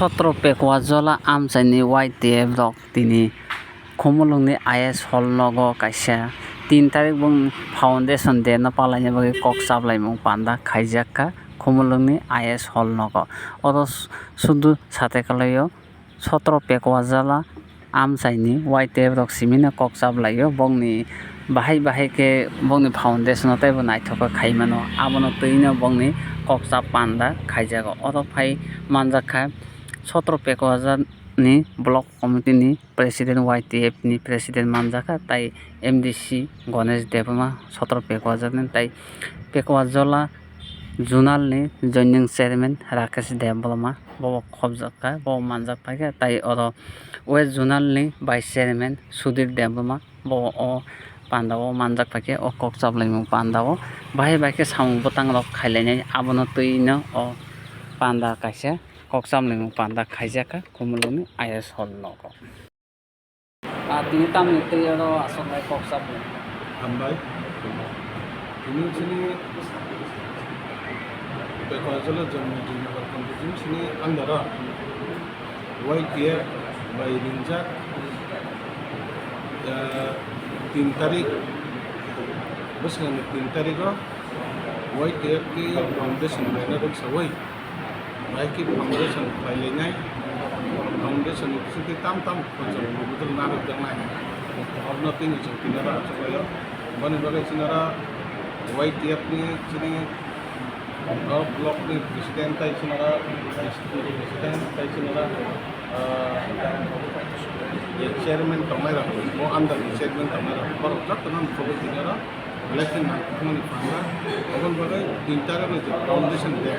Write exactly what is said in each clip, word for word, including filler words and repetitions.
Sotro Pekwa Jola amchaini Y T F rok tini Khumulwngni I S hall nogo kaisa tin tarik bong foundation day no palaina bagwi kok chaplaimung panda khaijakha Khumulwngni I S hall nogo. Oro sudu sate kalaio Sotro Pekwa Jola amchaini Y T F rok simino kok chaplaio, bongni bahai bahai khe bongni foundation no teibo naithok khe khaimano, abono twino bongni kok chap panda khaijago. Oro phai manjakha Sotro Pekwa Jola ni block committee ni president, Y T F ni president manjakha, tai M D C Ganesh Debbarma Sotro Pekwa Jola ni, tai Pekwa Jola zonal ni joining chairman Rakesh Debbarma bo khobjakha, bo manjak paikha, tai oro West zonal ni vice chairman Sudhir Debbarma bo o panda o manjak paikhe, o kok chaplaimung panda o bahai bahai khe samung bwtang rok khailainai, abono twino o panda kaisa kok chaplaimung panda khaijakha Khumulwngni I S hall nogo. Ah, tini tamni twi oro aswk bai kok chaplaimung? Hambai. Tini chini Pekwa Jola Janmati Nagar Committee chini under o Y T F bai ringjak, ah, tin tarik, bwskango tin tarik o Y T F ni foundation banner rok sawi, bahai khe foundation khlailainai, foundation ni bisingtwi tam tam khoroksa budol narwkjaknai, orno tini chwng tinaro achuklaio. Boni bagwi chinaro Y T F ni chini o block ni president tai chinaro, president tai chinaro, ah, chairman tongnai rok, bo under ni chairman tongnai rok, borok jotono khobor tinaro. Election nangkukmani panda, aboni bagwi tin tarikni je foundation day,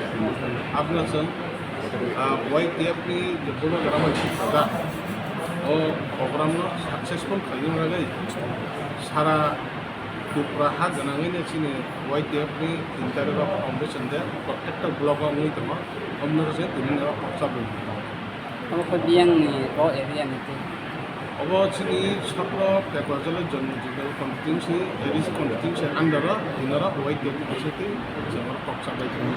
abono chwng, ah, Y T F ni je bubagra bai swijak, o program no successful khlaina bagwi sara Tripura ha gwnangwi no chini Y T F ni tin tarikni foundation day, protecta block o wngwi tongo, omono se tini no kok chaplaimung. Omo khe biyangni o area ni twi. Obo chini Sotro Pekwa Jola Janmati Nagar Constituency, East Constituency under o, winner o Y T F ni bisingtwi chwng oro kok chaplai tongo.